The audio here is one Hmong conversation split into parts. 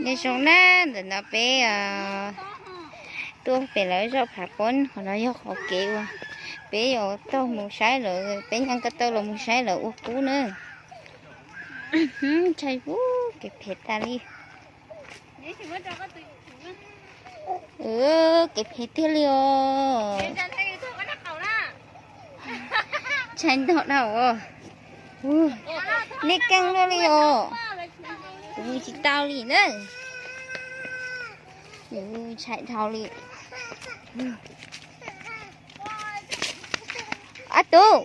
Nyob zoo na, ntawm no peb tuaj pem lawv zos Phav Poob, qhov no yog qhov kev uas peb yuav taug mus saib lawv, peb nyob ko taw los mus saib lawv ua kub na. Ntshai, kev phem tas li. Kev phem tiag li os. Ntshai ntog dhau os. Nej keej luaj li os. Kuv mus tsis tau li na. Ntshai dhau li. Ob tug,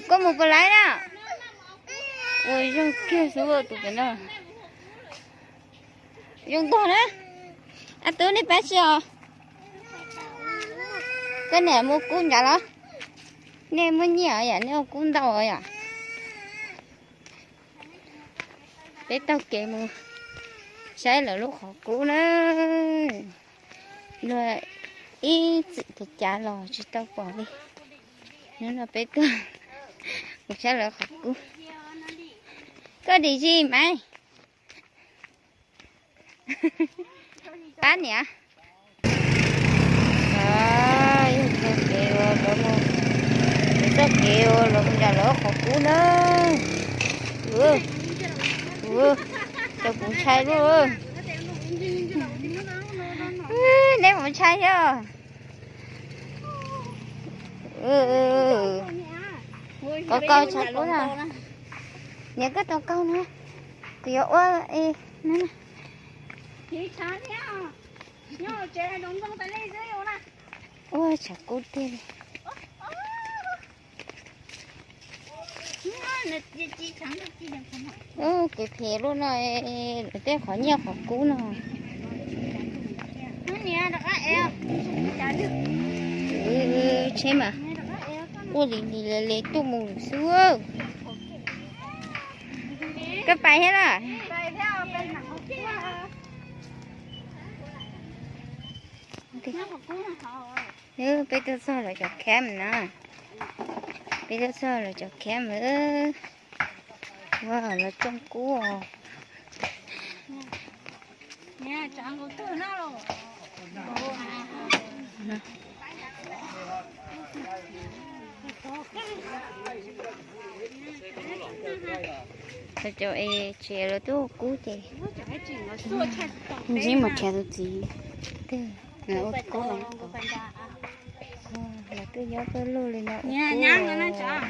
koj mus puas laib na? Ua zoo kiag xwb tus pem no. Zoo ntog na. Ob tug nej pab tsi os? Koj niam muaj kub nrad los? Nej muaj nyiaj os yom, nej ua kub ntau os yom? Peb taug kev mus saib lawv lub qhov kub na. Luag ib txwm kev cav los tsis tau pom li. Hnub no peb tuaj mus saib lawv qhov kub. Koj dim zis mas. Pab niam. Yog txoj kev uas lawv mus, yog txoj kev uas lawv mus nram lawv qhov kub na. Cas kuv ntshai luaj. Neb puas ntshai thiab? Kau kau tshav kub na. Niam koj tau kau na. Kuv yuav ua na. Ua tshav kub tiag li. Kev phem luaj no, lawv tej qhov nyiaj qhov kub no. Tsheb mas quaj li li le le tuaj mus xwb. Koj pais thiab los? Peb tuaj txog lawv cov camp na. Peb tuaj txog lawv cov camp. Ua los tsoo kub os. Cov es tsev lawv twb ua kub ces ntsib mus nrhiav tus txiv. Ua kub los, lawv twb nyob pawg lug li no ua kub.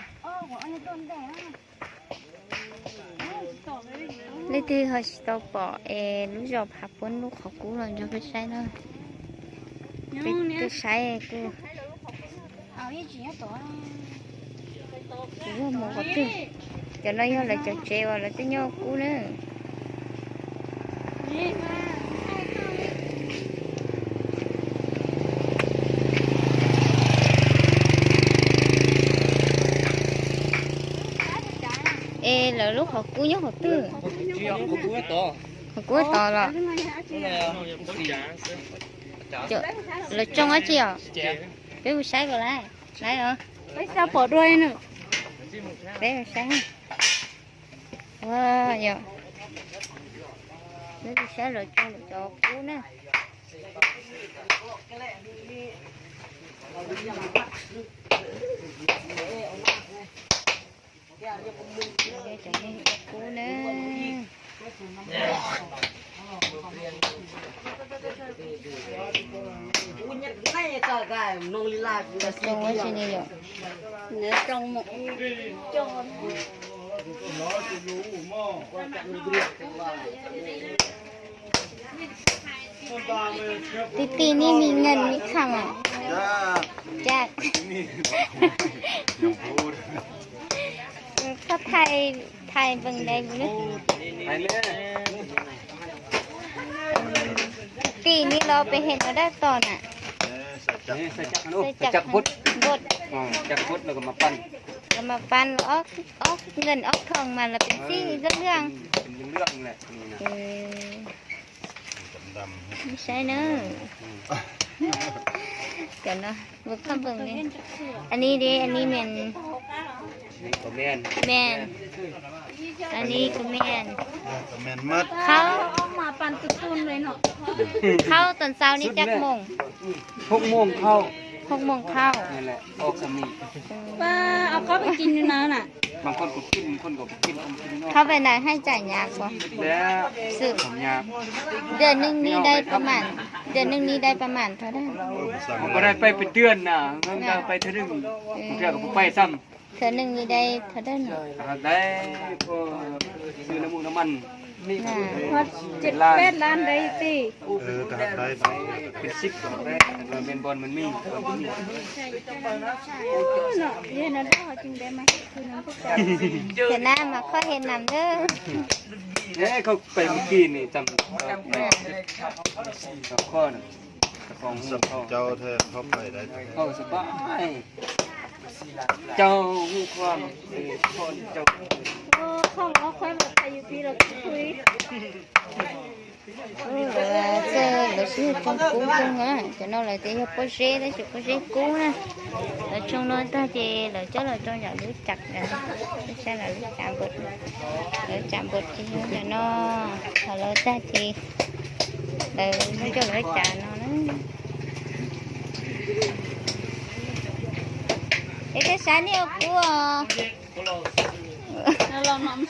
Leej twg ho tsis tau pom es lub zos Phav Poob lub qhov kub los nrog peb saib na. Peb twb saib kuj tsis yog mus qhov twg. Cov no yog lawv cov tsev uas lawv twb nyob ua kub na. Es lawv lub qhov kub nyob qhov twg? Qhov kub tod los? Lawv tsoo dab tsi os? Peb mus saib puas laib, laib os. Peb mus saib. Yog, peb mus saib lawv tsoo lawv cov kub na. Cov kub na. Tsoo dab tsi ne yom? Ti ti ni mi ngen mi kham a. Cas koj thaij, thaij npeeg dais mus na. Tim ni los pem hem no dab tom na. Npot, los mas pan, ob nkees ob thooj mas los pem xib lwj lwj. Saib na. Cov no, vượt khắp vườn đi. Anh đi đi, anh đi miền, miền. Ann ni kuv men. Khaub, khaub tuaj ntxau ni caj moos? Hauv moos khaub. Khaub pem na haj tsam nyam puas? Tiam neej ni dai pas mam, tiam neej ni dai pas mam thov dab. Tiam neej ni dai thov dab. Tiam na mas koj hem nam lawm. Txawj lawv sib yog tsoo kub zoo na, cov no lawv tias yog pob zeb tab sis pob zeb kub na. Lawv tsoo no tag ces lawv coj los rau nram lub cav, lub cav npawm, lawv cav npawm ces yog cov no, thaum lawv tag ces lawv muab coj lawv cav no na. Es koj saib nej ua kub os. Xej muag ua ngom.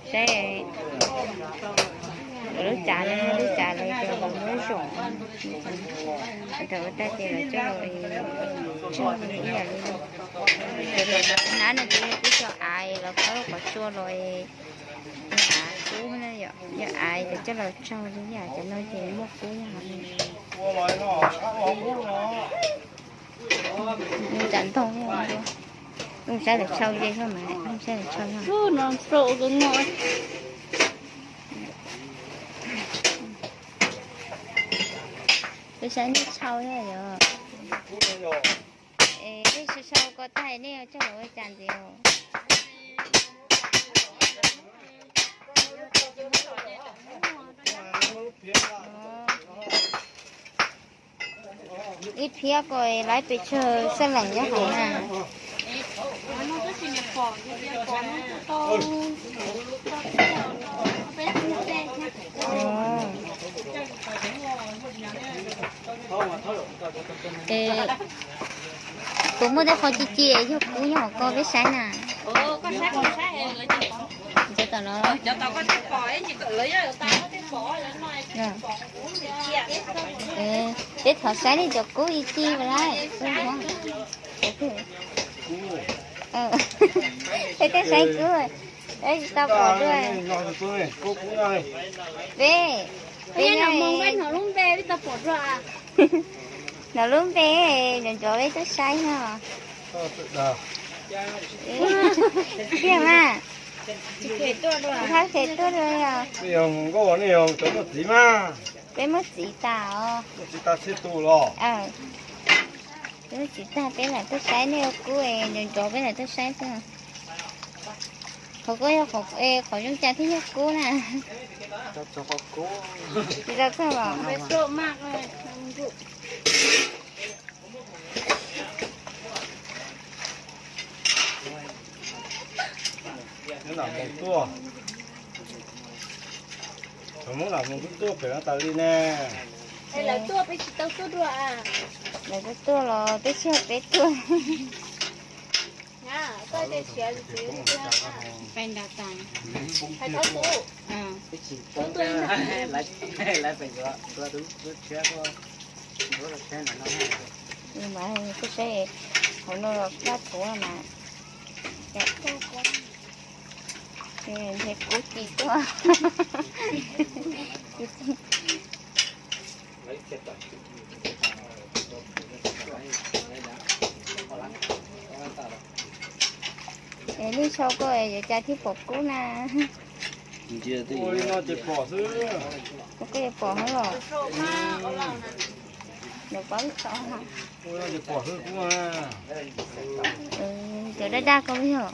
Saib lub cav, lub cav lawv cov lawv muab zoo. Thaum ua tag ces lawv coj los tsoo ib yam li, hnab no ces yog tib co av los qhov tsua los av kub na yom, yog av ces coj los tsoo li yam cov no ces muaj kub yog li. Nws tsam ntog, nws saib lawv tsau ze xwb mas, nws saib lawv tsau no. Peb saib nej tsau yog. Es nej sau sau ko tag nej coj lawv ua cas ntxiv os? Ib phiab ko lawv pes tsawg xab lees nyob hauv na? Tus muaj tej qhov ci ci yog kub nyob hauv ko peb saib na. Cov tom no. Peb thov saib nej cov kub ci ci lawm. Peb tuaj saib kub, peb tsis tau pom dua. Peb, peb hnov lub npe, hnov lub npe, nco nco peb tuaj saib no. Tiag mas. Hab phem tuaj dua os. Nej yog nkauj, nej yog cov muaj txiv mas. Peb muaj txiv tas os. Muaj txiv tas txhiab tus los? Peb muaj txiv tag peb lam tuaj saib nej ua kub, nco nco peb lam tuaj saib xwb. Qhov kub yog qhov zoo cas thiaj yog kub na? Tsis tau txog los. Hnub no mus tuaj, thaum hnub no mus tuaj pem no tas li ne. Lawv tuaj peb tsis tau tuaj dua. Lawv tuaj tuaj los peb tsis yog peb tuaj. Mas koj saib hauv no los kab thuav mas. Ntshe kub ci tuaj. Es nej sau koj yuav cas thiaj pom kub na? Ua li no ces pom xwb. Koj yuav pom hab los? Lawv paub tso. Ua li no ces pom xwb kub na. Cov daj daj koj yog.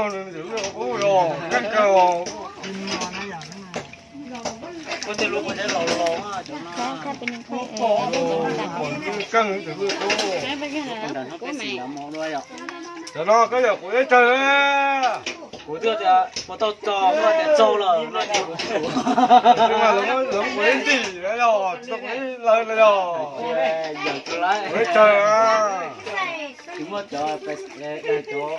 tsaug nws, nws ua qub los keej kawg. Cov no koj yog kuv ib txawg. Kuv twb tias puas tau txog, koj tias txog lawm no ces kuv tsis ua. Lawv muab kuv ib ntim no yog, tsis tau kuv ib lawv no yog. Kuv ib txawg. Tsis muaj cov, cov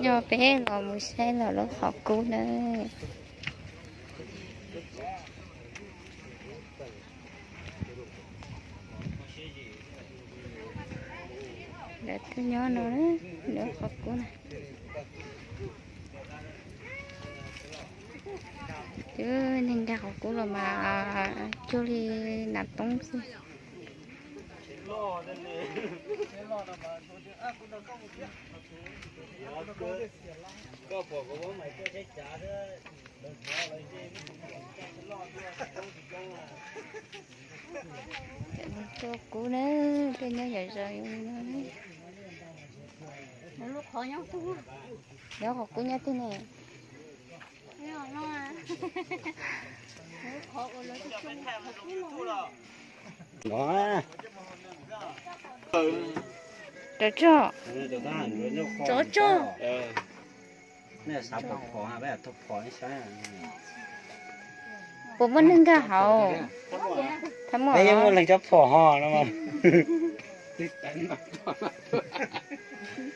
Nyob peb los mus saib lawv lub qhov kub na. Lawv twb nyob no, lawv qhov kub na. Twb neeg nkag qhov kub los mas cuag li nas toob xwb. Cov neeg tuaj kub na, tuaj nyob yom zoo li no. Lawv qhov kub nyob twg ne? Rov tso. Rov tso. Puas muaj neeg nkag hauv? Peb yeej muaj leej cov phom ho no.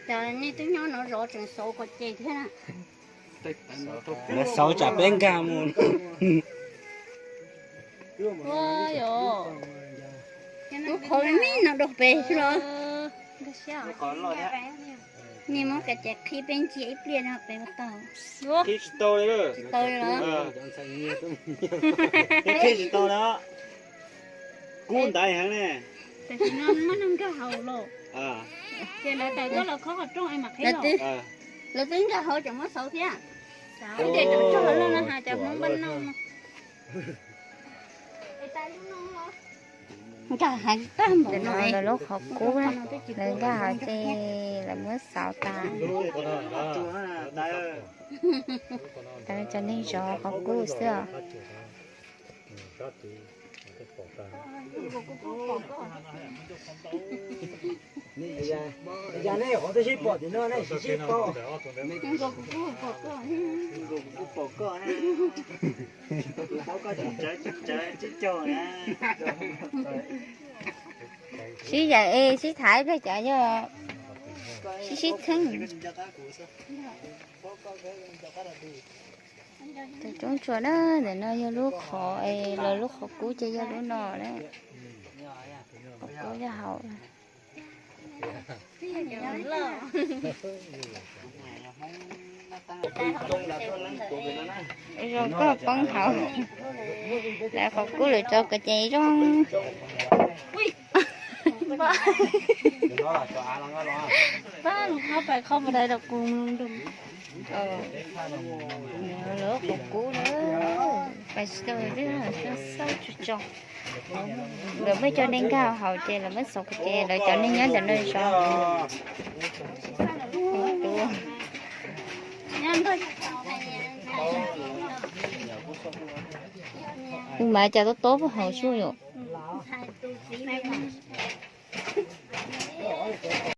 Cov nej twb nyob no zov tseem xauv qhov ces thiab na. Lawv xauv tsam peb nkag mus. Lub qhov me no rau pem xwb los. Nej muab kav ces qhib peb ntsia ib pliag no pem ua tau. Qhib tsis tau li. Tsis tau li los? Qhib tsis tau li. Kub ntaiv heev ne. Tam sim no muaj neeg nkag hauv los. Ces lawv tawm tuaj los khob qhov rooj es mam qhib los. Lawv twb nkag hauv ces muab xauv thiab. Ib ntsis rov tso lawm no has cov Hmoob npaj no. Nkag heev tag npaum no. Lawv lub qhov kub, lawv nkag hauv ces lawv muab xauv tas. Cov neeg zov qhov kub xwb os. Sib yaim es sib tham ib pliag cas yog sib sib txheeb. Tus coob tsuas na, ntawm no yog lub qhov, lawv lub qhov kub ces yog lub no na. Qhov kub yog hauv. Zoo koj poob hauv, lawv qhov kub lawm tso kom ces zoo. Pab, lub qhov pais qhov mus dai rau kuv mus dum. Lawv qhov kub na, pais tsis tau, xauj tsis tso. Lawv muab cov neeg nkag hauv ces lawv muab xauv kom ces lawv cov neeg nyob ntawm no zov. Kuv mas cas tob tob puag hauv xwb yom.